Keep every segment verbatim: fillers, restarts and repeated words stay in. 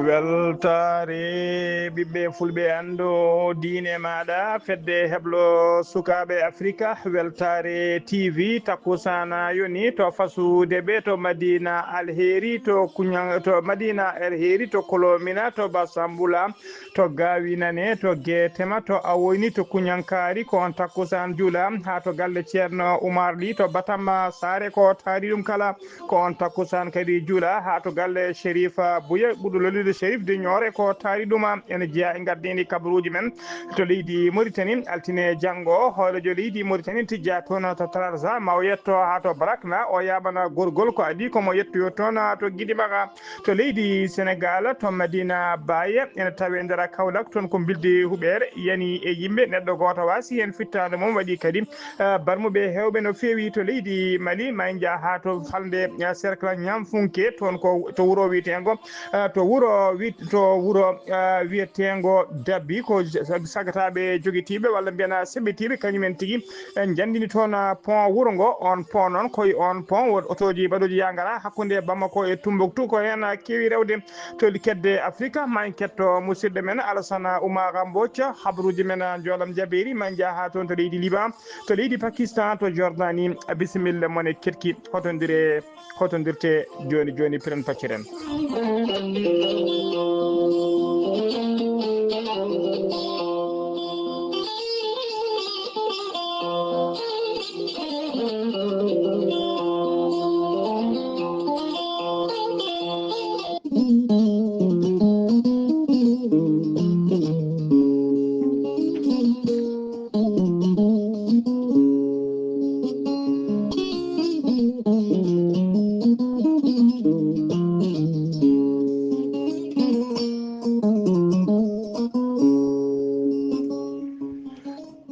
Weltaare ɓiɓɓe fulɓe, anndo diine maaɗa, fedde heblo sukaaɓe Afrika, Weltaare T V, takkusaana yoni to Fasuude ɓe, to Madina Alheri, to Kuña-, to Madina Alheri, to Kolomina, to Basambula, to Gawinane, to Getema, to Awoyni, to Kuñankaari, ko on takkusaan juula, haa to galle Ceerno Umar Li, to Batama Saare, ko taari ɗum kala. Ko on takkusaan kadi juula haa to galle Sherif, ah, Buya, ɓurɗo lollude Sherif de Ñoore, ko taari ɗum. Ene jeyaa e ngardiindi kabaruuji men to leydi Mauritanie, altine janngo, hooreejo leydi Mauritanie tijjaa toon to Trarza, ma o yetto haa to Barakna, o yaaɓana gorgol ko adii ko mo yettoyoo toon to Gidimaka, to leydi Senegal, to Madina Baye, ene tawee nder Kaolack, toon ko mbildi huɓeere yani e yimɓe, neɗɗo gooto waasi heen fittaandu mum, waɗi kadi eh, barmuɓe heewɓe no feewi to leydi Mali, ma en njah haa to falnde, eh, cercle Ñamfunke, toon ko to wuro wiyeteengo, eh, to wuro wi-, to wuro, eh, wiyeteengo Dabbi, ko j-, sagataaɓe jogitiiɓe walla mbiyen seɓɓitiiɓe, kañum en tigi, eh, njanndini toon, eh, pont wuro ngo. On pont noon, ko e on pont won otooji baɗooji yaangara hakkunde Bamako e Tumbuktu, ko heen, eh, keewi rewde. To kedde Afrika, ma en ketto musidɗo men Alassane Oumar Mbodj, habaruuji men, ah, njoolam jabeeri, ma en njah haa toon to leydi Liban, to leydi Pakistan, to Jordanie. Bisimilla mon e ketki, hotondire, hotondirte jooni jooni, piren pacciren.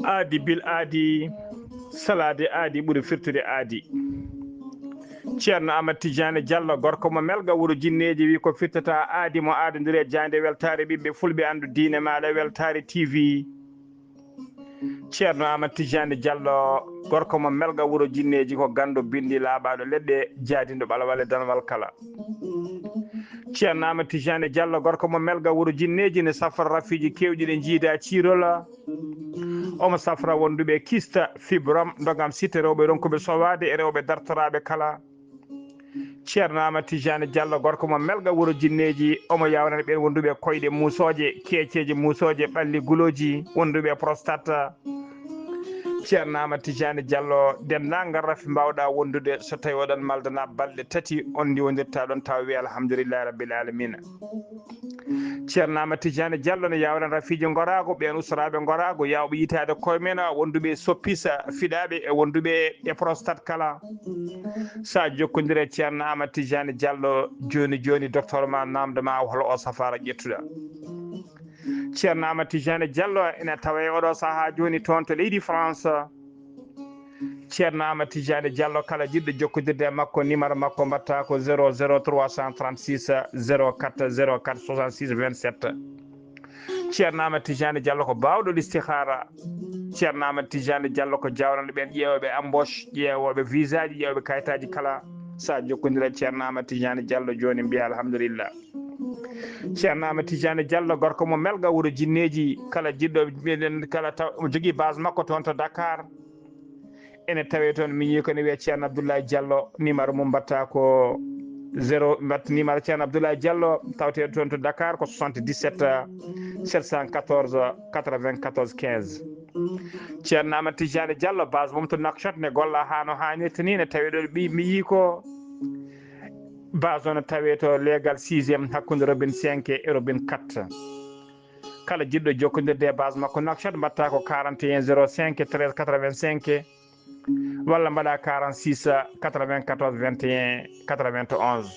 Aadi bil aadi, salaade aadi ɓuri firtude aadi. Ceerno Amat Tijaani Jallo, gorko mo Melga, wuro Jinneeji, wi ko firtata aadi mo aadondiri e jaaynde weltaare ɓiɓɓe fulɓe, anndu diine maaɗa, Weltaare T V. Ceerno Amat Tijaani Jallo, gorko mo Melga, wuro Jinneeji, ko ganndo binndi laaɓaaɗo leɗɗe, jaadinɗo ɓalwale danwal kala. Ceerno Amat Tijaani Jallo, gorko mo Melga, wuro Jinneeji, ne safra rafiiji keewɗi ɗi jiidaa ciirola. Omo safra wonduɓe kista, fibrom, ndogam site, rewɓe ronkuɓe sowaade e rewɓe dartoraaɓe kala. Ceerno Amat Tijaani Jallo, gorko mo Melga, wuro Jinneeji, omo yawnana ɓeen wonduɓe koyɗe muusooje, keeceeje muusooje, ɓalli gulooji, wonduɓe prostate. Ceerno Amat Tijaani Jallo, denndaangal rafi mbaawɗaa wondude, so tawii oɗon maldana balɗe tati, on ndiwondirta ɗon taw wiya alhamdulillahi rabbil alamina. Ceerno Amat Tijaani Jallo ne yawlan rafiiji ngoraagu, ɓeen ustoraaɓe ngoraagu, yawɓe yitaade koye men, wonduɓe e soppis, fiɗaaɓe e wonduɓe e prostate kala. Sa jokkondire e Ceerno Amat Tijaani Jallo jooni jooni, docteur ma naamnda ma hol o safaara ƴettuɗa. Ceerno Amat Tijaani Jallo ina tawe oɗo sahaa jooni toon to leydi France. Ceerno Amat Tijaani Jallo, kala jiɗɗo jokkondirde e makko, numéro makko mbaɗta ko zéro zéro trois cent trente-six zéro quatre zéro quatre soixante-six vingt-sept. Ceerno Amat Tijaani Jallo ko baawɗo listihaara. Ceerno Amat Tijaani Jallo ko jawranɗo ɓeen ƴeewooɓe embauche, ƴeewooɓe visaaji, ƴeewɓe kayitaaji kala. Sa jokkondire e Ceerno Amat Tijaani Jallo jooni, mbiya alhamdulillah. Ceerno Amat Tijaani Jallo, gorko mo Melga, wuro Jinneeji, kala jiɗɗo, mbiɗen kala taw omo jogii base makko toon to Dakar. Ene tawee toon, miñi ko ne wiyee Ceerno Abdoulaye Diallo, numéro mum mbaɗta ko zéro, mbaɗta numéro Ceerno Abdoulaye Diallo, tawtee toon to Dakar ko soixante-dix-sept sept cent quatorze quatre-vingt-quatorze quinze. Ceerno Amat Tijaani Jallo, base mum to Nouakchott, ne golla haa no haanirta ni, ne tawee ɗo ɓi-, miñi ko base o ne tawee to leegal sixième hakkunde robine cinq e robine quatre. Kala jiɗɗo jokkondirde e base makko Nouakchott, mbaɗta ko quarante et un zéro cinq treize quatre-vingt-cinq, walla mbaɗa quarante-six quatre-vingt-quatorze vingt et un quatre-vingt-onze.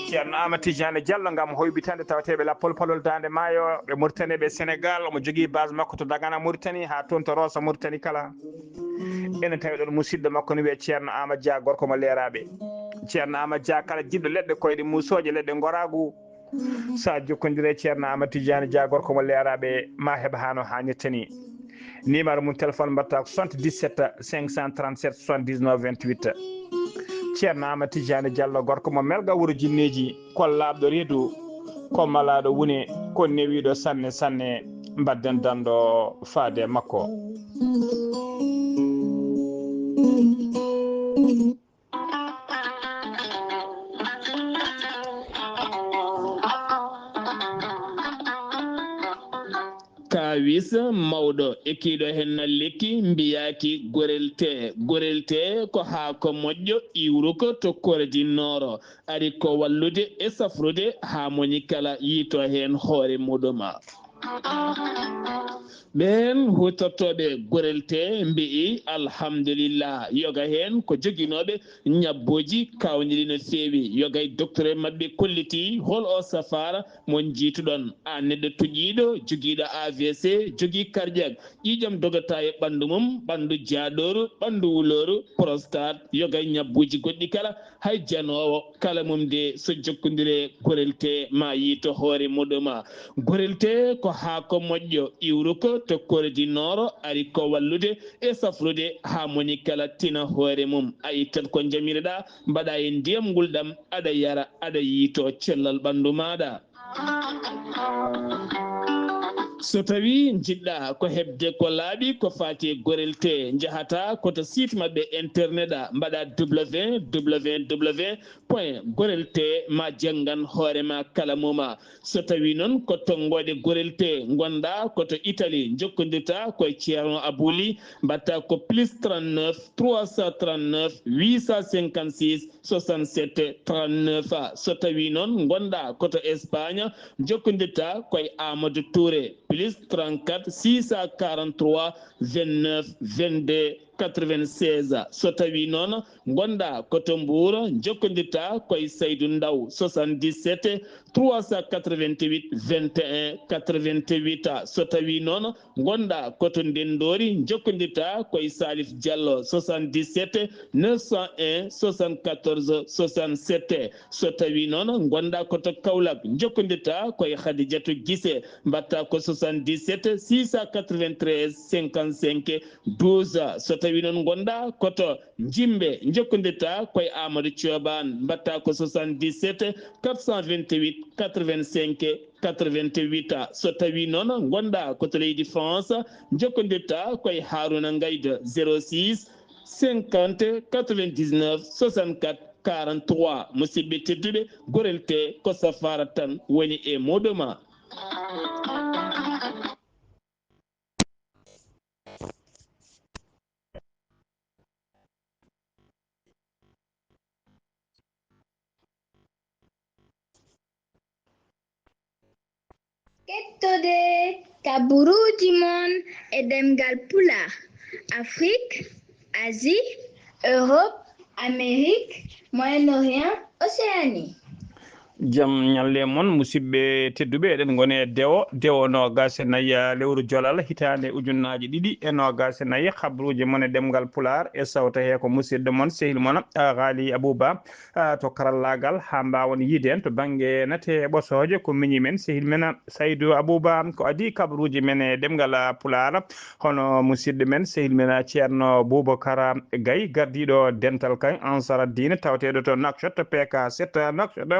Ceerno Amadou Tidiane Diallo ngam hoybitande tawateeɓe lappol palol Daande Maayo, ɓe Mauritanie, ɓe Sénégal. Omo jogii base makko to Dagana Mauritanie, haa toon to Rosso Mauritanie kala. Ene tawi ɗon musidɗo makko no wiyee Ceerno Amadou Dia, gorko mo Leeraaɓe. Ceerno Amadou Dia, kala jiɗɗo leɗɗe koyɗe muusooje, leɗɗe ngoraagu, so a jokkondire e Ceerno Amadou Tidiane Dia, gorko mo Leeraaɓe, ma heɓ haa no haanirta ni. Numéro mum téléphone mbaɗta ko soixante-dix-sept cinq cent trente-sept soixante-dix-neuf vingt-huit. Ceerno Amadou Tidiane Diallo, gorko mo Melga, wuro jinneeji, ko laaɓɗo reedu, ko malaaɗo wune, ko newiiɗo sanne sanne. Mbaɗden danndo faade e makko. Kaawis mawɗo ekkiiɗo heen na lekki mbiyaaki gorel tee. Gorel tee ko haako moƴƴo iwruko to Kordi Nooro. Ari ko wallude e safrude haa moni kala yiito heen hoore muɗum. Ɓeen huutortooɓe gorel tee mbi'i alhamdulillah, yoga heen ko joginooɓe ñabbuuji kaawniɗi no feewi. Yoga e docteur maɓɓe kollitii hol o safaara mo njiituɗon. Aan neɗɗo tuƴiiɗo, jogiiɗo A V C, jogii cardiaque, ƴiiƴam dogata e ɓanndu mum, ɓanndu jaaɗooru, ɓanndu wulooru, prostate, yoga e ñabbuuji goɗɗi kala, hay janoowo kala mum de so jokkondire gorel tee ma yiito hoore muɗum. Gorel tee ko haako moƴƴo iwruko to Kordi Nooro, ari ko wallude e safrude haa moni kala tina hoore mum. A ittat ko njamireɗaa, mbaɗa e ndiyam ngulɗam, aɗa yara, aɗa yiito cellal ɓanndu maaɗa. So tawii njiɗɗa ko heɓde ko laaɓi ko faati e gorel tee, njahata ko to site maɓɓe internet a, mbaɗa www point gorel tee ma janngan hoore ma kala muma. So tawii noon ko tonngooɗe gorel tee ngonɗa ko to Italie, njokkondirta ko e Ceerno Abouli, mbaɗta ko plus trente-neuf trois cent trente-neuf huit cent cinquante-six soixante-sept trente-neuf. So tawii noon ngonɗa ko to Espagne, njokkondirta ko e Amadou Touré, plus trente-quatre six cent quarante-trois vingt-neuf vingt-deux quatre-vingt-seize. So tawii noon ngonɗa ko to Mbuur, njokkondirta ko e Saydu Ndaw, soixante-dix-sept trois cent quatre-vingt-huit vingt et un quatre-vingt-huit. So tawii noon ngonɗa ko to Ndenndoori, njokkondirta ko e Salif Diallo, soixante-dix-sept neuf cent un soixante-quatorze soixante-sept. So tawii noon ngonɗa ko to Kaolack, njokkondirta ko e Khadijatou Guissé, mbaɗta ko soixante-dix-sept six cent quatre-vingt-treize cinquante-cinq douze. So tawii noon ngonɗa ko to Jimbe, njokkondirta ko e Amadou Thioban, mbaɗta ko soixante-dix-sept quatre cent vingt-huit quatre-vingt-cinq quatre-vingt-huit. So tawii noon ngonɗa ko to leydi France, njokkondirta ko e Harouna Ngaïda, zéro six cinquante quatre-vingt-dix-neuf soixante-quatre quarante-trois. Musidɓe tedduɓe, gorel tee ko safaara tan woni e muɗum. Kettode kaburuuji mon e ɗemngal Pulaar, Afrik, Asie, Europe, Amérique, Moyen-Orient, Océanie. Jam ñalle mon, musidɓe tedduɓe, eɗen ngoni e dewo, dewo noogaas e nayi, ah, lewru Jolal, hitaande ujunnaaji ɗiɗi e noogaas e nayi. Habruuji mon e ɗemngal Pulaar e sawta he ko musidɗo mon, sehil mon, ah, Ghali Abouba, ah, to karallaagal, haa mbaawon yiide en to bannge nate ɓosooje, ko miñi men, sehil men, ah, Saydou Abouba, ko adii kabruuji men e ɗemngal, ah, Pulaar. Hono musidɗo men, sehil men Ceerno Boubacar Gaye, gardiiɗo dental kan Ansar Diine, tawateeɗo to Nouakchott, P K sept Nouakchott,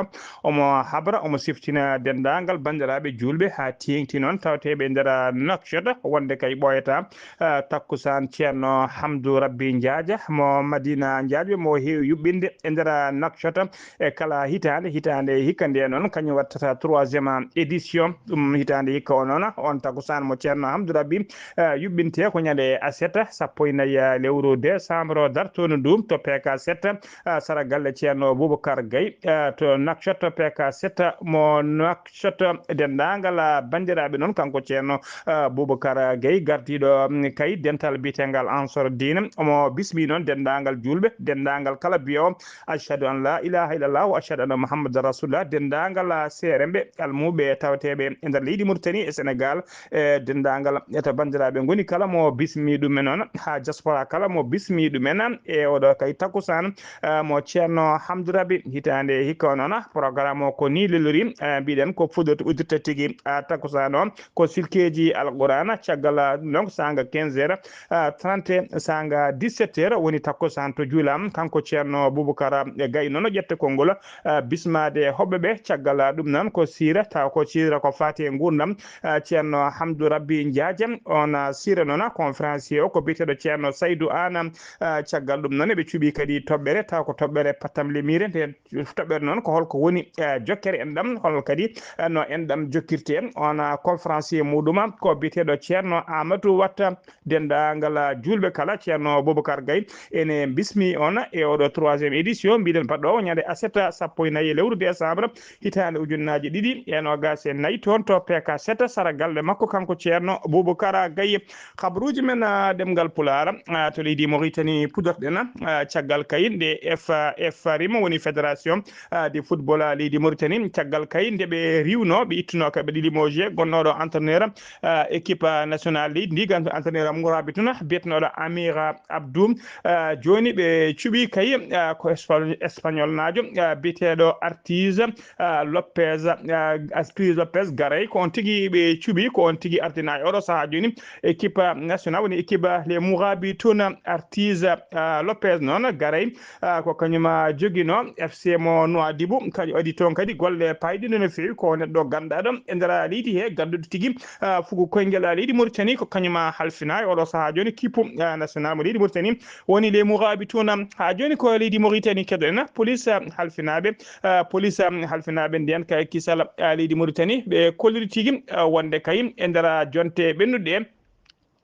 omo habra, omo siftina denndaangal banndiraaɓe juulɓe haa teeŋti noon tawateeɓe e nder Nouakchott, wonde kay ɓooyata, eh, takkusaan Ceerno Hamdou Rabbi Njaaja mo Madina Njaaƴɓe, mo heewi yuɓɓinde e nder Nouakchott. E kala hitaande, hitaande hikka nde noon, kañum wattata troisième édition. Ɗum hitaande hikka o noon, on takusaan mo Ceerno Hamdou Rabbi, eh, yuɓɓinte ko ñande aset, sappo e nayi lewru décembre dartoondu ndu to P K sept, eh, sara galle Ceerno Boubacar Gaye, eh, to Nouakchott, P K sept mo Nouakchott. Denndaangal, ah, banndiraaɓe noon, kanko Ceerno, ah, Boubacar Gaye, gardiiɗo, mm, kay dental biyetengal Ansor Dine, omo bismii noon denndaangal juulɓe, denndaangal kala biyoowo, "Ashhadu an la ilaha illallah wa ashhadu anna Muhammadan Rasulullah", denndaangal, ah, seeremɓe, almuuɓe tawteeɓe e nder leydi Mauritanie e Sénégal, e denndaangal e to banndiraaɓe ngoni kala mo bismii ɗum en noon, haa diaspora kala mo bismii ɗum en e oɗo kay takkusaan, ah, mo Ceerno Hamdou Rabi. Hitaande hikka o noon, programme o ko nii lelori, ah, mbiɗen ko fuɗɗorto uddirta tigi, ah, takkusaan o, ko silkeeji Alqur'aana, caggal, ah, ɗum noon ko saanga quinze heures, ah, trente, saanga dix-sept heures woni takkusaan to juulaama. Kanko Ceerno Boubacar, eh, Gaye noon o ƴetta konngol, ah, bismaade hoɓɓe ɓe. Caggal, ah, ɗum noon ko siira, tawa ko siira ko faati e nguurndam, ah, Ceerno Hamdou Rabbi Njaaje. On, ah, siira noon, ah, conférencier o ko biyeteeɗo Ceerno Saydou Anne. Ah, caggal ɗum noon eɓe cuɓii kadi toɓɓere, tawa ko toɓɓere pattamlemiire. Nde toɓɓere noon ko holko woni, eh, jokkere enɗam, hol kadi, eh, no enɗam jokkirtee. On, ah, conférencier muɗum ko biyeteeɗo Ceerno Amadou Watta. Denndaangal, ah, juulɓe kala, Ceerno Boubacar Gaye ene bismii on e oɗo troisième édition, mbiɗen baɗɗoowo ñande aset sappo e nayi e lewru décembre hitaande ujunnaaji ɗiɗi e noogaas e nayi toon to P K sept, sara galle makko kanko Ceerno Boubacar Gaye. Habruuji men, ah, ɗemngal Pulaar, ah, to leydi Mauritanie puɗɗorɗen, ah, caggal kay nde F-, FRIM woni fédération, ah, de football, ah, leydi Mauritanie, caggal kay nde ɓe riwno, ɓe ittuno ka ɓe limoge gonnooɗo entraîneur, ah, équipe, ah, nationale leydi ndi, ganndo entraîneur am ngoraaɓe tuna, biyetenooɗo Amir, ah, Abdou, ah, jooni ɓe cuɓii kay, ah, ko Espa-, Espagnol naajo, ah, biyeteeɗo Artiz, ah, Lopez, ah, Artiz Lopez Garay, ko on tigi ɓe cuɓii, ko on tigi ardinaa e oɗo sahaa jooni équipe nationale, woni équipe les Mourabitoun. Artiz, ah, Lopez noon Garay, ah, ko kañum, ah, jogino F C mo Nouadhibou, kañum waɗi toon kadi golle payɗinɗe no feewi, ko neɗɗo ganduɗo e nder leydi he, ganduɗo tigi, ah, fugo koyngel, ah, leydi Mauritanie, ko kañum, ah, halfina e oɗo sahaa jooni équipe, ah, nationale mo leydi Mauritanie, woni les Mourabitoun. Haa jooni ko leydi Mauritanie keɗoɗen, police, ah, halfinaaɓe, ah, police, ah, halfinaaɓe nden kay kisal, ah, leydi Mauritanie, ɓe kolliri tigi, ah, wonde kay e nder jonte ɓennuɗe,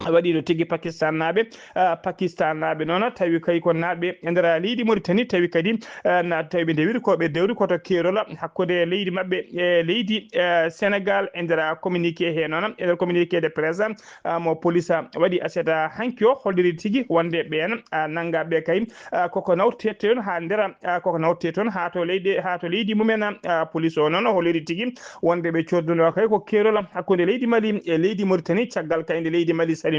waɗiino tigi Pakistan naaɓe. Ah, Pakistan naaɓe noon tawi kay ko naatɓe e nder leydi Mauritanie, tawi kadi, ah, na, tawi ɓe ndewiri ko, ɓe ndewri ko to keerol hakkunde leydi maɓɓe e leydi, eh, Sénégal. E nder communiqué he noon, e nder communiqué de presse, ah, mo police waɗi aset hanki o, holliri tigi wonde ɓeen, ah, nanngaɓe kay, ah, koko nawte toon haa nder, ah, koko nawte toon haa to leydi, haa to leydi mumen. Ah, police o noon holliri tigi wonde ɓe codduno kay ko keerol hakkunde leydi Mali e leydi Mauritanie, caggal kay nde leydi Mali salino,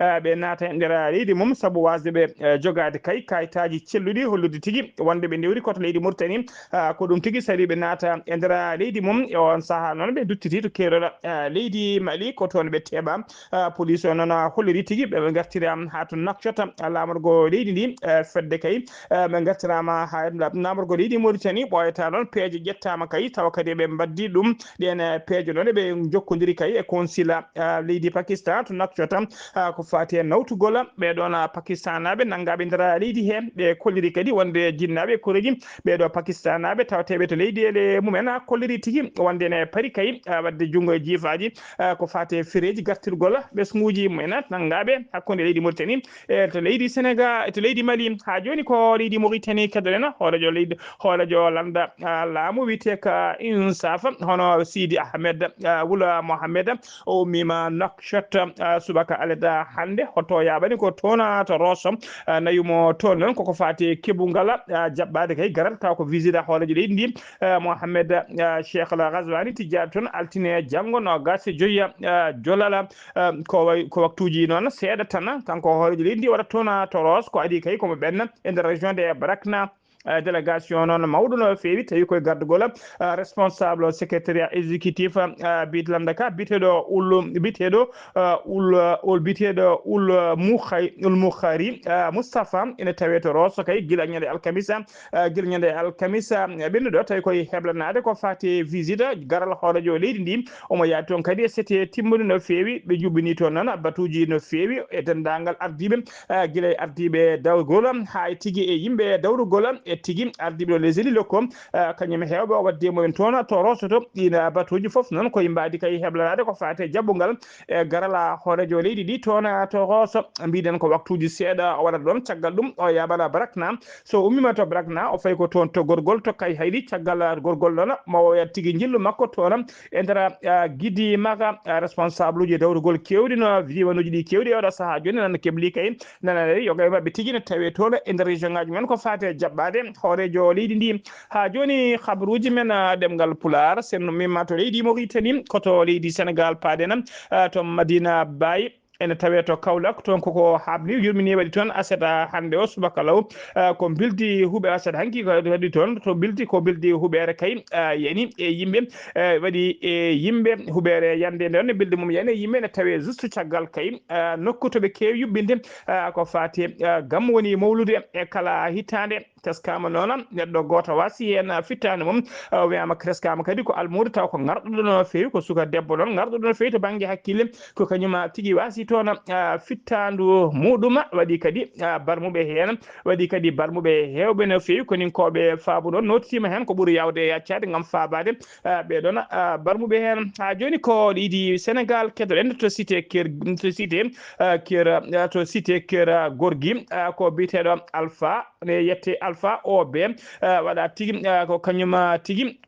ah, ɓe naata e nder leydi mum sabu wasde ɓe, eh, jogaade kay kayitaaji celluɗi hollude tigi wonde ɓe ndewri ko to leydi Mauritanie. Ah, ko ɗum tigi sali ɓe naata e nder leydi mum. E on sahaa noon ɓe duttiti to keerol, ah, leydi Mali, ko toon ɓe teeɓa. Ah, police o noon, ah, holliri tigi ɓe, ɓe ngartira haa to Nouakchott, ah, laamorgo leydi ndi, eh, fedde kay, eh, ɓe ngartiraama haa laamorgo leydi Mauritanie ɓooyata noon, peeje ƴettaama kay, tawa kadi ɓe mbaddi ɗum. Ɗeen, eh, peeje noon ɓe jokkodiri kay e consulat, ah, leydi Pakistan to Nouakchott, ah, ko faati e nawtugol ɓee ɗoon, ah, Pakistanaaɓe nanngaaɓe nder leydi he. Ɓe kolliri kadi wonde jinnaaɓe e koreeji ɓee ɗo Pakistanaaɓe tawateeɓe to leyɗeele mumen, ah, kolliri tigi wonde ne pari kay, ah, waɗde junngo e jiifaaji, ah, ko faati e fereeji gartirgol ɓesnguuji mumen nanngaaɓe hakkunde leydi Mauritanie e to leydi Sénégal, to leydi Mali. Haa jooni ko leydi Mauritanie keɗoɗen, hooreejo leydi, hooreejo lannda, ah, laamu wiyetee ka Insaf, hono Sidi Ahmed, ah, Wula Mohamed, o ummiima Nouakchott, ah, subaka aleda hannde, hoto yaaɓani ko toon, ah, to Rosso, ah, nawi mo toon noon koko faati e keɓungal, ah, jaɓɓaade kay garal, tawa ko visite hooreejo leydi ndi, ah, Mohamed, ah, Cheikh Al Ghazouani tijjaade toon altine janngo noogaas e joyi, ah, jolal, ah, ko way, ko waktuuji noon seeɗa tan, kanko hooreejo leydi ndi waɗata toon, ah, to Rosso, ko adii kay komo ɓenna e nder région de Brakna. Eh, délégation noon mawɗo no feewi, tawi koye gardugol, eh, responsable secrétariat exécutif, eh, biyeteɗo lannda ka, biyeteɗo Ul, biyeteɗo, eh, Ul, Ul, biyeteɗo Ul Mukhay-, Ul Mukhari, eh, Moustapha, ene tawe to Rosso kay gila ñande alkamisa, eh, gila ñande alkamisa, eh, ɓennuɗo, tawi koye heblanaade ko faati e visite garal hooreejo leydi ndi. Omo yaadi toon kadi e sete timmude no feewi, ɓe juɓɓini toon noon batuuji no feewi e denndaangal ardiiɓe, eh, gila e ardiiɓe dawrugol haa e tigi e yimɓe dawrugol e tigi ardiiɓe ɗo les élus locaux, eh, kañum e heewɓe o waɗde e mumen toon to Rosoto. Ɗiin, eh, batuuji fof noon ko yimɓe adi kay heblanaade ko faati e jaɓɓungal e garala hooreejo leydi ndi toon, eh, to Roso. Mbiɗen ko waktuuji seeɗa o waɗata ɗoon. Caggal ɗum o yaaɓana Brakna. So ummiima to Brakna, o fayi ko toon to Gorgol, to Kayhayɗi. Caggal, eh, Gorgol noon, mo woya tigi njillu makko toon e nder, eh, Gidi Maga, eh, responsable uji dawrugol keewɗi no diwanuuji ɗi keewɗi e oɗo sahaa jooni nana kebli kay. Nana ari, yoga e maɓɓe tigi ne tawe toon e nder région ngaji men ko faati e jaɓɓaade hooreejo leydi ndi. Haa jooni, habaruuji men, ah, ɗemngal Pulaar, sen no mimma to leydi Mauritanie, ko to leydi Senegal paaɗen, ah, to Madina Baye, ene tawe to Kaolack, toon koko haaɓni, yurmini, waɗi toon aset, ah, hannde o subaka law, ah, ko bildi huɓe aset hanki ko waɗi toon, to bildi, ko bildi huɓeere kay, ah, yani e yimɓe, eh, waɗi e yimɓe huɓeere yande nde on bildi mum yani e yimɓe ne tawe juste caggal kay, ah, nokku to ɓe keewi yuɓɓinde, ah, ko faati, ah, gam woni mawlude e kala hitaande. Teskama noon, neɗɗo gooto waasi heen, ah, fittaandu mum, ah, o wiyaama teskama kadi ko almuudo, taw ko ngarɗuɗo no feewi, ko suka debbo noon ngarɗuɗo no feewi to bannge hakkille, ko kañum, ah, tigi waasi toon, ah, fittaandu muɗum, waɗi kadi, ah, barmuɓe heen, waɗi kadi barmuɓe heewɓe no feewi, koninkooɓe faabu noon nootitiima heen ko ɓuri yaawde e yaccaade ngam faabaade, ah, ɓee ɗoon, ah, barmuɓe heen. Haa jooni ko ɗiɗi Senegal, keddoɗen to cité Kër, to cité, ah, Kër, ah, to cité Kër, ah, Gorgui, ah, ko biyeteeɗo Alpha, ne yette Alpha O B, ah, waɗa tigi, ah, ko kañum, ah, tigi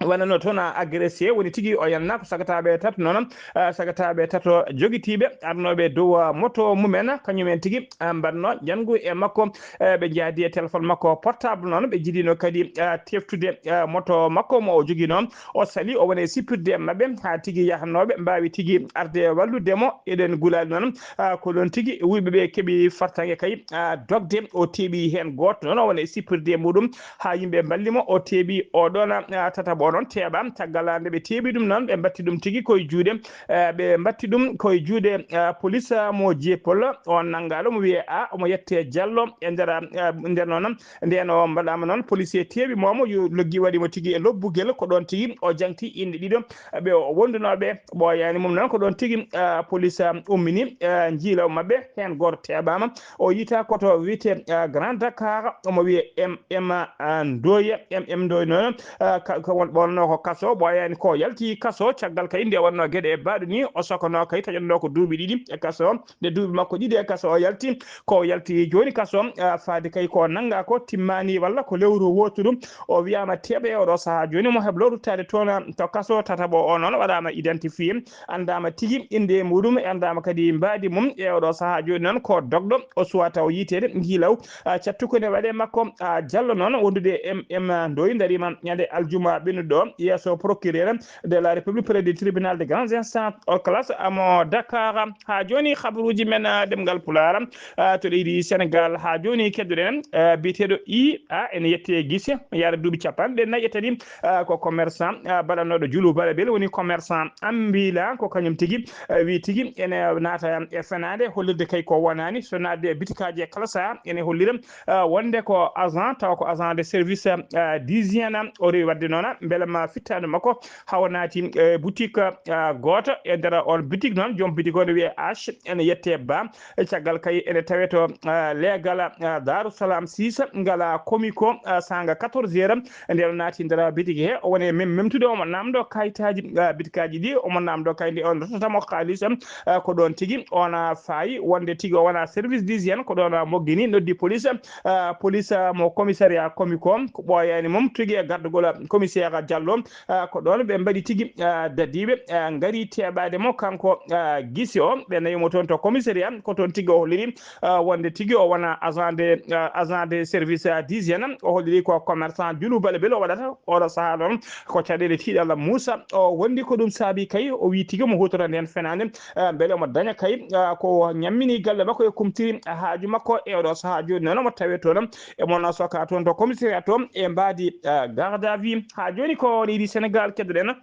wonanno toon, ah, agressé, woni tigi o yanna ko sagataaɓe tato noon, ah, sagataaɓe tato jogitiiɓe arnooɓe dow, ah, moto mumen, kañumen tigi, ah, mbaɗno njanngu e makko, eh, ɓe njaadi e téléphone makko portable noon, ɓe njiɗino kadi, ah, teftude, ah, moto makko mo o joginoo. O sali, o woni e sippirde e maɓɓe, haa tigi yahnooɓe mbaawi tigi arde wallude mo. Eɗen gulaali noon, ah, ko ɗoon tigi wuyɓe ɓe keɓi fartaŋŋe kay, ah, dogde. O teeɓi heen gooto noon, o woni e sippirde e muɗum, haa yimɓe mballi mo. O teeɓi o ɗoon, ah, tataɓo o noon teeɓa. Caggal nde ɓe teeɓi ɗum noon, ɓe mbatti ɗum tigi koye juuɗe, ah, ɓe mbatti ɗum koye juuɗe, ah, police, ah, mo Jepol. O nanngaama, omo wiyee A, omo yettee Jallo. E nder, ah, nder noon, ndeen o mbaɗaama noon, policier teeɓi mo, mo yo loggi waɗi mo tigi e lobbugel. Ko ɗoon tigi o jaŋti inɗe ɗiɗo ɓe o wondunooɓe ɓooyaani mum noon. Ko ɗoon tigi, ah, police, ah, ummini, ah, njiilaw maɓɓe, heen gooto teeɓaama. O yiytaa ko to wiyetee, ah, Grand Dakar, omo wiyee M M, ah, Ndoye, M M Ndoye noon, ah, ka, ko won ɓoolnoo ko kaso, ɓooyaani ko yalti kaso, caggal kay nde wonnoo geɗe e baaɗo ni, o sokonoo kay taƴannoo ko duuɓi ɗiɗi e kaso. Nde duuɓi makko ɗiɗi e kaso o yalti, ko o yalti jooni kaso, ah, faade kay ko nannga ko timmaani walla ko lewru wooturu. O wiyaama teeɓe e oɗo sahaa jooni mo heblo ruttaade toon to kaso. Tataɓo o noon waɗaama identifié, anndaama tigi innde muɗum, anndaama kadi mbaadi mum. E oɗo sahaa jooni noon ko dogɗo, o suwaa taw yiyteede njiilaw, ah, cattuko nde waɗee makko, ah, Jallo noon wondude M M Ndoye dariima ñande aljuma ɓennuɗo yeeso procureur de la République près du tribunal de grande instance hors classe mo Dakar. Haa jooni habaruuji men, ah, ɗemngal Pulaar, ah, to leydi Senegal. Haa jooni keddoɗen, ah, biyeteeɗo I A ene yettee Gise, yaara duuɓi capanɗe nayi e tati, ah, ko commerçant, ah, baɗannooɗo julu balabel, woni commerçant Ambila, ko kañum tigi, ah, wi tigi ene naata e fenaande, hollirde kay ko wonaani, so naatde e bitikaaji e kala sahaa ene hollira, ah, wonde ko agent, tawa ko agent de service, ah, d'hygiène, o rewi waɗde noon, mbele ma fittaandu makko hawa naati, eh, boutique, ah, gooto. E nder on boutique noon, joom boutique o ne wiyee H, ene yettee Ba. E caggal kay ene tawee to, ah, leegal, ah, Darou Salam six, ngala Comico, ah, saanga quatorze heures. Nde o naati nder boutique he, o woni mem-, memtude, omo naamndoo kayitaaji, ah, bitikaaji ɗi, omo naamndoo kay nde on rotata mo kaalis, ah, ko ɗoon tigi on, ah, faayi wonde tigi o wonaa service d'hygiène, ko ɗoon, ah, moggini, noddi police, ah, police, ah, mo commissariat Comico, ko ɓooyaani mum tigi e gardagol, ah, commissaire Diallo, ah, ko ɗoon ɓe mbaɗi tigi, ah, dadiiɓe, ah, ngari teeɓaade mo kanko, ah, Gise o. Ɓe nawi mo toon to commissariat, ko toon tigi o holliri, ah, wonde tigi o wona agent de, ah, agent de service, ah, d'hygiène. O holliri ko commerçant julu balabel o waɗata. Oɗo sahaa noon ko caɗeele tiiɗalla Muusa o wondi, ko ɗum saabi kay o wi tigi omo huutora ndeen fenaande, ah, mbele omo daña kay, ah, ko ñammini galle makko e kumtiri haaju makko. E oɗo sahaa jooni noon omo tawee toon, e mon soka toon to commissariat to e mbaadi, ah, garde à vue. Haa jooni ko leydi Senegal keddoɗen.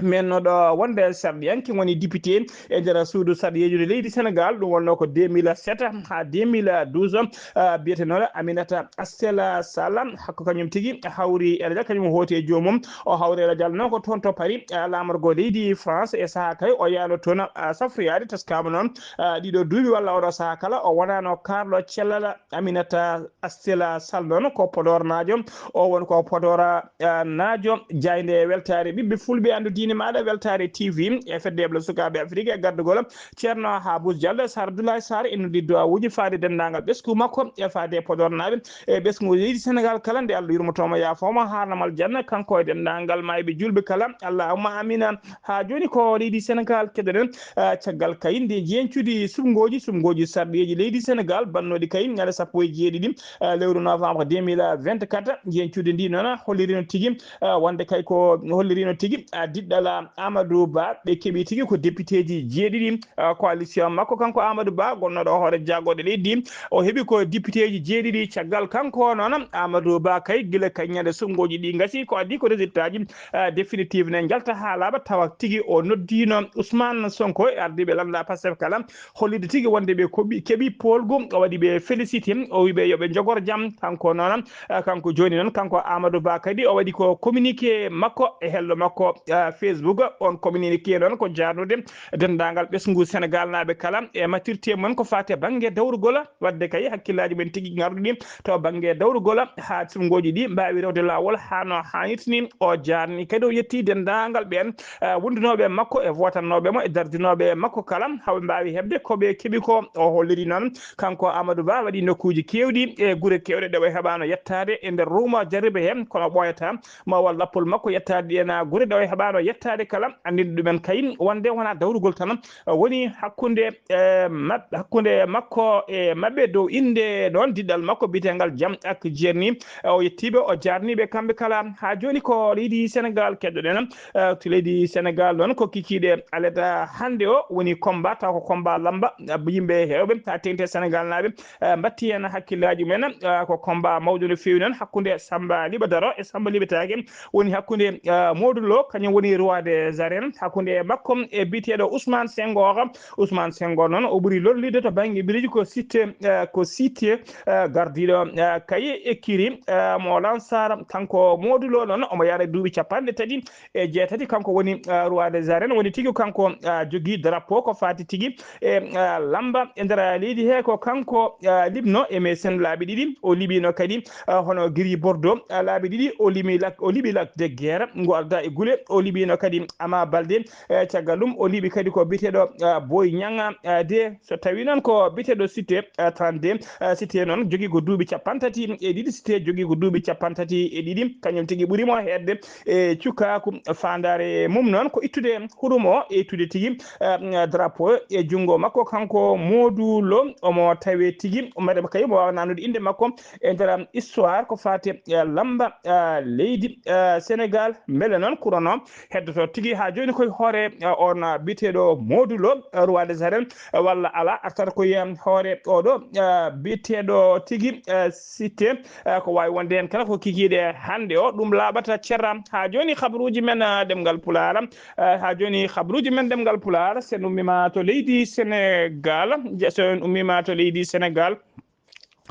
mennoɗo wonde sarɗiyanke, woni député e nder suudu sarɗiyeejo leydi Sénégal. Ɗum wonnoo ko deux mille sept haa deux mille douze. Ah, biyetenooɗo Aminata Astella Sall, hakko kañum tigi hawri e Rajal, kañum hooti e joomum. O hawri e Rajal noon ko toon to Paris, ah, laamorgo leydi France. E sahaa kay o yaano toon, ah, safroyaade. Taskaama noon, ah, ɗiɗo duuɓi walla oɗo sahaa kala o wonaano kaarɗo cellal Aminata Astella Sall noon ko Podor naajo. O won ko Podor, ah, naajo. Jaaynde weltaare ɓiɓɓe fulɓe anndu diine maaɗa, Weltaare T V e fedde Sukaaɓe Afirka e gardugol Ceerno Haabus Jallo, Sar Abdoulaye Sarr, e noddi duwawuuji faade denndaangal ɓesngu makko e faade Podor naaɓe e ɓesngu leydi Sénégal kala. Nde Allah yurmotooma yaafooma, haarnamal janna kanko e denndaangal maayɓe juulɓe kala. Allahumma amina. Haa jooni ko leydi Sénégal keɗoɗen, ah, caggal kay nde njeñcudi suɓngooji, suɓngooji sarɗiyeeji leydi Sénégal bannooɗi kay ñande sappo e jeeɗiɗi, ah, lewru novembre deux mille vingt-quatre. Njeñcudi ndi noon hollirino tigi, ah, wonde kay ko hollirino tigi, ah, diɗɗal, ah, Amadou Ba. Ɓe keɓi tigi ko députéji jeeɗiɗi, ah, coalition makko kanko Amadou Ba, gonnooɗo hoore jaagorɗe leydi. O heɓi ko députéji jeeɗiɗi. Caggal kanko noon Amadou Ba kay gila kay ñande suɓngooji ɗi ngasi, ko adii ko résultat ji, ah, définitive ne njalta haa laaɓa, tawa tigi o noddiino Ousmane Sonko e ardiiɓe lannda Pastef kala, hollide tigi wonde ɓe koɓi, keɓi poolgu. O waɗi ɓe félicité, o wi ɓe yo ɓe njogor jam. Kanko noon, ah, kanko jooni noon, kanko Amadou Ba kadi o waɗi ko communiqué makko e hello makko, ah, Facebook. On communiqué noon ko jaarnude denndaangal ɓesngu Sénégal naaɓe kala e matirte mon ko faati e bannge dawrugol. Wadde kay hakkillaaji men tigi ngarduɗi to bannge dawrugol haa suɓngooji ɗi mbaawi rewde laawol haa no haanirta ni. O jaarni kadi, o yetti denndaangal ɓeen, eh, wondunooɓe e makko e vootannooɓe mo e dardinooɓe e makko kala, haa ɓe mbaawi heɓde ko ɓe keɓi ko. O holliri noon, kanko Amadou Ba waɗi nokkuuji keewɗi e gure keewɗe ɗe o heɓaano yettaade e nder ruuma jarribe heen, kono ɓooyataa ma o waɗ lappol makko yettaade ɗi ena gure ɗe o heɓaano yettaade kala. Anndinde ɗumen kay wonde wonaa dawrugol tan woni hakkunde, eh, mab-, hakkunde makko e maɓɓe dow innde ɗoon diɗɗal makko biyeteengal Jam ak Jerni. Eh, o yettiiɓe, o jaarniiɓe kamɓe kala. Haa jooni ko leydi Senegaal keɗoɗen. Eh, to leydi Senegaal noon ko kikiiɗe aleta hannde o woni combat, taw ko combat lamba, eh, yimɓe heewɓe haa teeŋti Senegaal naaɓe, eh, mbatti heen hakkillaaji mumen. Eh, ko combat mawɗo no feewi noon hakkunde Samba Liɓa Daro e Samba Liɓa Taake. Woni hakkunde, ah, Modou Lo, kañum woni roi des arènes, hakkunde e makko e biyeteeɗo Ousmane Senghor. Ousmane Senghor noon, o ɓuri lorlide to bannge bireeji ko Siteu, ah, ko Siteu, ah, gardiiɗo, ah, kay écurie, ah, mo Lansar. Kanko Modou Lo noon, omo yahra duuɓi capanɗe tati e jeetati. Kanko woni, ah, roi des arènes, woni tigi kanko, ah, jogii drapeau ko faati tigi e, ah, lamba e nder leydi he. Ko kanko, ah, liɓno M S N laabi ɗiɗi, o liɓino kadi, ah, hono Gris Bordeaux, ah, laabi ɗiɗi, o liɓi Lac, o liɓi Lac de Guiers, ngu arda e gule, o liɓino kadi Ama Baldé, eh, caggal ɗum o liɓi kadi ko biyeteeɗo, ah, Boy Niang, ah, de. So tawi noon ko biyeteeɗo Siteu, ah, trente-deux, ah, Siteu noon jogii ko duuɓi capanɗe tati e ɗiɗi, Siteu jogii ko duuɓi capanɗe tati e ɗiɗi, kañum tigi ɓuri mo heedde e cukaaku. Faandaare mum noon ko ittude hurum o, e ittude tigi, eh, drapeau e junngo makko, kanko Modou Lo. Omo tawe tigi, mbaɗa kay mo waawa naamnude innde makko e nder histoire ko faati e lamba, eh, leydi, eh, Senegaal. Mbele noon kurono heddoto tigi haa jooni koye hoore, eh, on biyeteeɗo Modou Lo, eh, roi des arènes, eh, walla alaa, artata koye hoore oɗo, eh, biyeteeɗo tigi, eh, Siteu. Eh, ko waawi wonde heen kala ko kikiiɗe hannde o, ɗum laaɓata cerra. Haa jooni, habruuji men, eh, ɗemngal Pulaar, eh, haa jooni, habruuji men ɗemngal Pulaar, so en ummiima to leydi Senegaal, je-, so en ummiima to leydi Senegaal,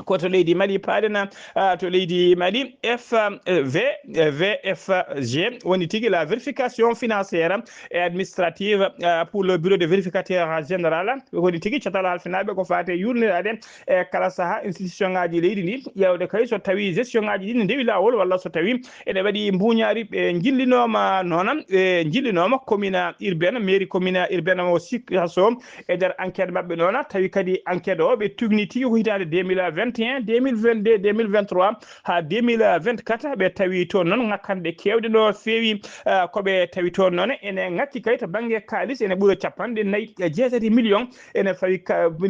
ko to leydi Mali paaɗen, ah, to leydi Mali, F V, V F G, woni tigi la vérification financière et administrative, ah, pour le bureau de vérificateur général. Woni tigi catal halfinaaɓe ko faati e yuurniraade e kala sahaa institution ngaaji leydi ndi, ƴeewde kay so tawi gestion ngaaji ɗi ne ndewi laawol walla so tawi ene waɗi mbuuñaari. Ɓe njillinooma noon, ɓe njillinooma commune urbaine, mairie commune urbaine mo Sikasso. E nder enquête maɓɓe noon, tawi kadi enquête o ɓe tugni tigi ko hitaande deux mille vingt et un, deux mille vingt-deux, deux mille vingt-trois haa deux mille vingt-quatre. Ɓe tawi toon noon ŋakkanɗe keewɗe no feewi, ah, ko ɓe tawi toon noon ene ŋakki kay to bannge kaalis ene ɓura capanɗe nayi e jeetati million, ene fawi ka-, plus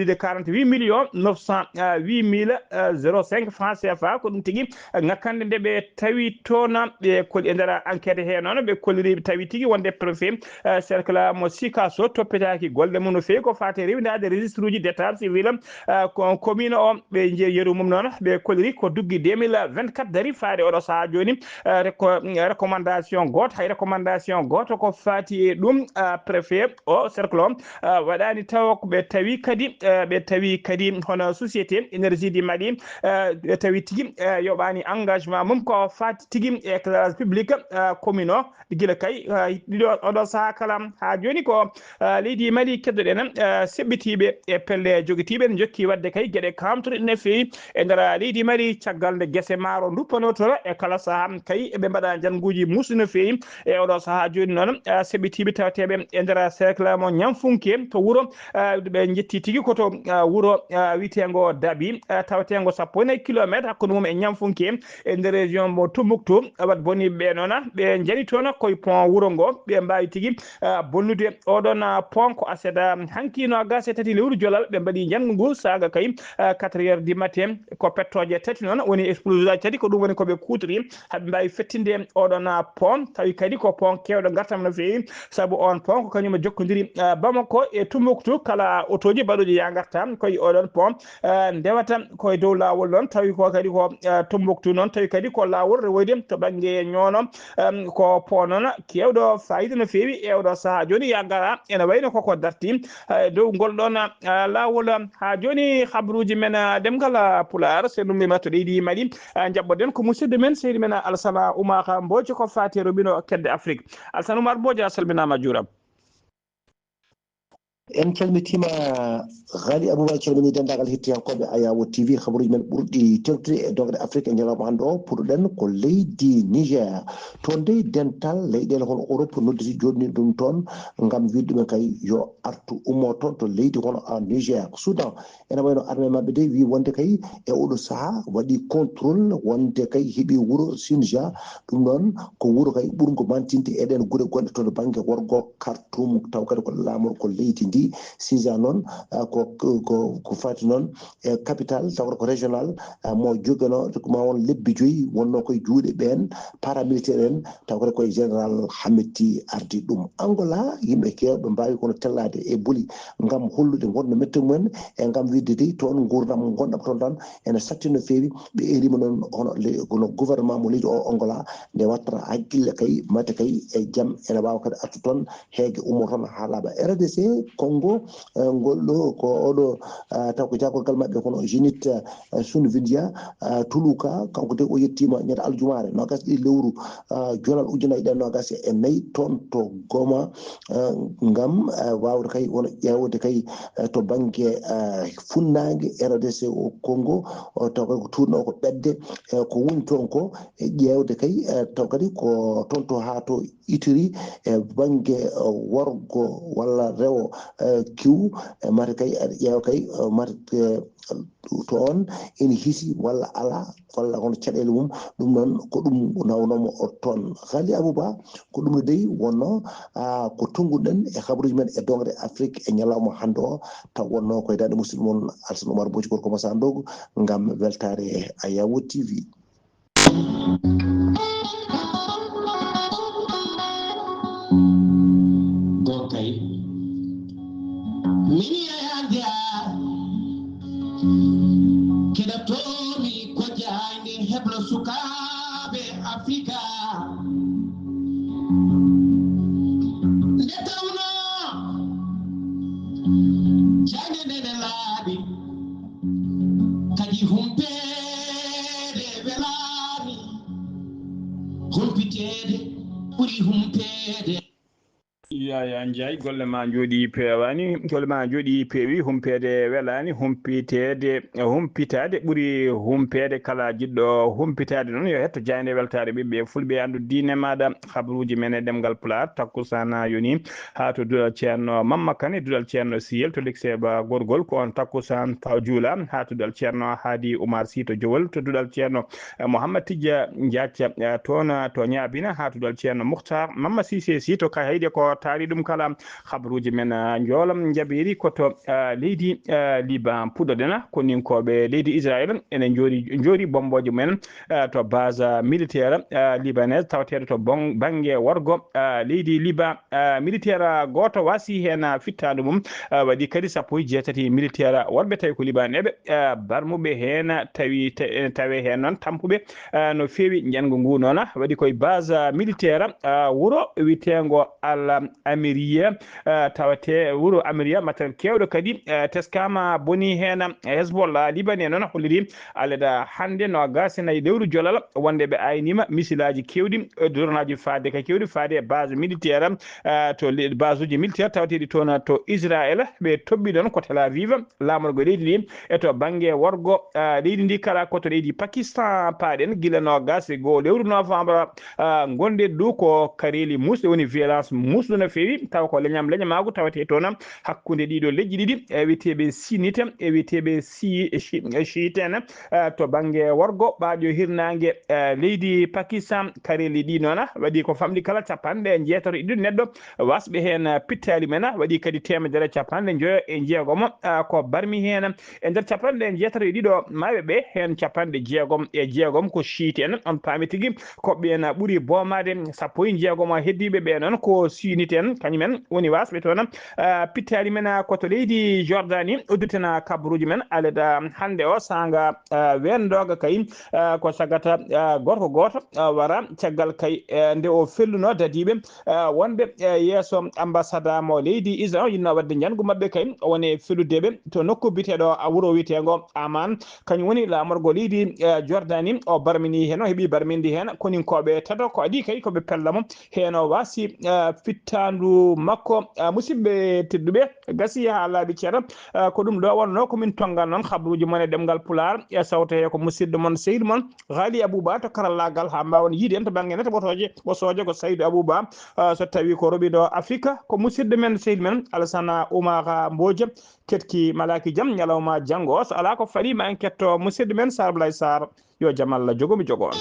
de quarante-huit millions neuf cent huit mille zéro cinq francs C F A. Ko ɗum tigi ŋakkanɗe nde ɓe tawi toon. Ɓe kol-, e nder enquête he noon ɓe kolliri, ɓe tawi tigi wonde préfet, eh, cercle mo Sikasso toppitaaki golle mum no feewi ko faati e rewindaade registre uji d'état civil, eh, ko commune o. ɓe njeyi yeru mum noon, ɓe koliri ko duggi deux mille vingt-quatre dari faade oɗo sahaa jooni. Eh, reko-, recommandation gooto, hay recommandation gooto ko faati e ɗum, ah, préfet o cercle o, ah, waɗaani tawa ko ɓe tawi kadi, eh, ɓe tawi kadi hono société énergie du Mali, eh, ɓe tawi tigi, eh, yoɓaani engagement mum ko faati tigi e éclairage public, eh, commune o. Gila kay, ah, ɗiɗo, oɗo sahaa kala. Haa jooni ko, ah, leydi Mali keddoɗen, ah, seɓɓitiiɓe e pelle jogitiiɓe ne njokki waɗde kay geɗe kaamtuɗe no feewi e nder leydi Mali, caggal nde gese maaro nduppanoo toon e kala sahaa. Kay ɓe mbaɗa njannguuji muusɗi no feewi e oɗo sahaa jooni noon, ah, seɓɓitiiɓe tawateeɓe e nder cercle mo Ñamfunke to wuro, ah, ɓe njetti tigi ko to, ah, wuro, ah, wiyeteengo Dabi, ah, taweteengo sappo e nayi kilomeetre hakkunde mum e Ñamfunke e nder région mo Tumbuktu. Wat boni ɓe noon, ɓe njani toon koye pont wuro ngo, ɓe mbaawi tigi, ah, bonnude oɗon, ah, pont ko aset, ah, hanki noogaas e tati lewru jolal, ɓe mbaɗi njanngu ngu saaga kay, ah, quatre heures du matin. Ko pettooje tati noon woni explosage tati, ko ɗum woni ko ɓe kuutori, haɓe mbaawi fettinde oɗon, ah, pont, tawi kadi ko pont keewɗo ngartam no feewi, sabu on pont ko kañum e jokkondiri, ah, Bamako e Tumbuktu, kala otooji baɗooji yaa ngarta koye oɗon pont, eh, ndewata koye dow laawol noon, tawi ko kadi ko, eh, Tumbuktu noon, tawi kadi ko laawol rewoyde to bannge ñoono, em, ko pont noon keewɗo faayiida no feewi e oɗo sahaa. Jooni yaa ngara, ene wayno koko darti, eh, dow ngol ɗoon, eh, laawol. Haa jooni habruuji men, eh, ɗemngal, eh, Pulaar, so ɗum ɓe mbatto leydi Mali, eh, njaɓɓoɗen ko musidɗo men, seydi men, eh, Alsana Oumar Mbodj, ko faati e roɓino kedde Afrik. Alsana Oumar Mbodj, a salminaama, a juuraama. En calmitiima, Ghali Abouba calmini denndaangal hettiyankooɓe Ayawo T V, habaruuji men ɓurɗi teeŋtude e doŋre Afrik e ñalawma hannde o. Puɗɗoɗen ko leydi Niger. Toon dey dental leyɗeele hono Europe nodditi jooɗni ɗum toon ngam wiide ɗumen kay yo artu ummo toon to leydi hono a Niger. Ko Soudan, ene wayno armée maɓɓe dey wi wonde kay e oɗo sahaa waɗi contrôle wonde kay heɓi wuro Sinja. Ɗum noon ko wuro kay ɓurngo mantinde e ɗeen gure gonɗe to bannge worgo Khartoum, taw kadi ko laamorgo leydi ndi. Sinja noon, ah, ko, ko, ko faati noon e capital, taw ko régional, ah, mo jogano, ma won lebbi joyi wonno koye juuɗe ɓeen paramilitaire en, taw kadi koye général Hameti ardi ɗum. Angola, yimɓe keewɓe mbaawi kono tellaade e boli ngam hollude ngonno mette mumen e ngam wiide dey toon nguurndam ngonɗam toon tan ene satti no feewi. Ɓe erima noon hono le-, kono gouvernement mo leydi o Angola nde wattata haqqille kay, mate kay e jam ene waawa kadi artu toon, heege ummo toon haa laaɓa. R D C Congo, eh, ngol ɗo ko oɗo, eh, taw ko jaagorgal maɓɓe kono Zenith, eh, Sunvindia, eh, Tuluka, kanko de o yettiima ñande aljumaare noogaas e ɗiɗi lewru, eh, jolal ujunaaji ɗiɗi e noogaas e nayi toon to Goma, eh, ngam, eh, waawde kay wona ƴeewde kay, eh, to bannge, eh, funnaange R D C o Congo, o taw kay ko tuurnoo ko ɓetde, eh, ko woni toon ko e ƴeewde kay, eh, taw kadi ko toon to haa to Ituri e bannge, eh, worgo walla rewo, eh, kiw, eh, mate kay aɗa ƴeewa kay, eh, mate, eh, to on ene hisi walla alaa, walla hono caɗeele mum, ɗum noon ko ɗum nawnoomo o toon. Ghali Abouba, ko ɗum no dey wonno, ah, ko tonnguɗen e habaruuji men e doŋre Afrik e ñalawma hannde o, taw wonno koye daande musidɗo mon Alsan Oumar Bocci Gorko Massandogo ngam weltaare Ayawo T V. Gokay. Mini ayanja. Keɗotomi ko jaange heblo sukaaɓe Afrika. Nde tawno jaange nde ne laaɓi. Kadi humpeede welaani, humpiteede ɓuri humpeede. Yaya Ndiaye, golle ma njooɗi peewani, golle ma njooɗi peewi, humpeede welaani, humpiteede, humpitaade ɓuri humpeede. Kala jiɗɗo humpitaade noon yo hetto jaaynde weltaare ɓiɓɓe fulɓe, anndu diine maaɗa, habaruuji men e ɗemngal Pulaar, takkusaan yoni. Haa to duɗal Ceerno Mamma Kane, duɗal Ceerno Siyel to Likseeba Gorgol, ko on takkusaan taw juula. Haa to duɗal Ceerno Haadi Umar Sy to Jowol, to duɗal Ceerno, eh, Mouhammad Tijja Njaac, eh, toon, eh, to Ñaabina. Haa to duɗal Ceerno Mukhtar Mamma Sise Sy to Kayhayɗi, ko Ari ɗum kala, habaruuji men, ah, njoolam njaɓeeri ko to, ah, leydi, ah, Liban. Puɗɗoɗen, koninkooɓe leydi Israel ene njoori, njoori bombooje mumen, ah, to base, ah, militaire, ah, libanaise tawateeɗo to bon-, bannge worgo, ah, leydi Liban. Ah, militaire, ah, gooto waasi heen, ah, fittaandu mum, ah, waɗi kadi sappo e jeetati militaire worɓe tawi ko Libaneeɓe, ah, barmuɓe heen, tawi te-, ene tawee heen noon tampuɓe, ah, no feewi. Njanngu ngu noon waɗi koye base, ah, militaire, ah, wuro wiyeteengo Al Amiriya, ah, tawate wuro Amiriya, matériel keewɗo kadi, ah, teskaama bonii heen. Hezbollah Libanais noon holliri aleda hannde noogaas e nayi lewru jolal wonde ɓe aynima misilaaji keewɗi, eh, drone aji faade ka keewɗi faade e base militaire, ah, to le-, base uji militaire tawateeɗi toon to Israel. Ɓe toɓɓi ɗoon ko Tel Aviv, laamorgo leydi ndi, e to bannge worgo, ah, leydi ndi kala ko to leydi Pakistan paaɗen gila noogaas e goo lewru novembre, ah, ngonɗen ɗo ko kareeli muusɗe woni violence muusɗo no feewi taw ko leñam leñamaagu tawetee toon hakkunde ɗiɗo leƴƴi ɗiɗi, e wiyeteeɓe Sinite e wiyeteeɓe Si-, Shi-, Shiite en, eh, to bannge worgo ɓaaɗo hirnaange, eh, leydi Pakistan. Kareeli ɗi noon waɗi ko famɗi kala capanɗe njeetato e ɗiɗo neɗɗo wasɓe heen, eh, pittaali men, waɗi kadi teemedere capanɗe njoyo e jeegomo, eh, ko barmi heen. E nder capanɗe njeetato e ɗiɗo maayɓe ɓe, heen capanɗe jeegom e jeegom ko Shiite en. On paami tigi ko ɓeen ɓuri boomaade. Sappo e jeegom heddiiɓe ɓe noon ko Sinite en, kañum en woni wasɓe toon. Ah, pittaali men, ah, ko to leydi Jordani, uddirten, ah, kabaruuji men aleda hannde o saanga, ah, weendoga kay, ah, ko sagata, ah, gorko gooto, ah, wara caggal kay, eh, nde o felluno dadiiɓe, ah, wonɓe, eh, yeeso ambassade mo leydi Israel, o yinno waɗde njanngu maɓɓe kay, o woni e fellude ɓe to nokku biyeteeɗo, ah, wuro wiyeteengo Amman, kañum woni laamorgo leydi, eh, Jordani, o barmini heen, o heɓi barmindi heen koninkooɓe tato, ko adii kay ko ɓe pella mo. Heen o waasi, eh, fittaandu makko. Eh, musidɓe tedduɓe, gasi haa laaɓi ceeɗa. Eh, ko ɗum ɗo wonnoo ko min tonngan noon habaruuji mon e ɗemngal Pulaar, e sawto he ko musidɗo mon, sehil mon, Ghali Abouba to karallaagal, haa mbaawon yiide en to bannge nete ɓotooje, ɓosooje ko Saydou Abouba. Eh, so tawii ko roɓiɗo Afrique, ko musidɗo men, sehil men, Alassane Oumar Mbodj, ketki malaaki jam, ñalawma janngo. So alaa ko faɗi, ma en ketto musidɗo men, Sar Blay Sar. Yo jam Allah jogo mi jogo on.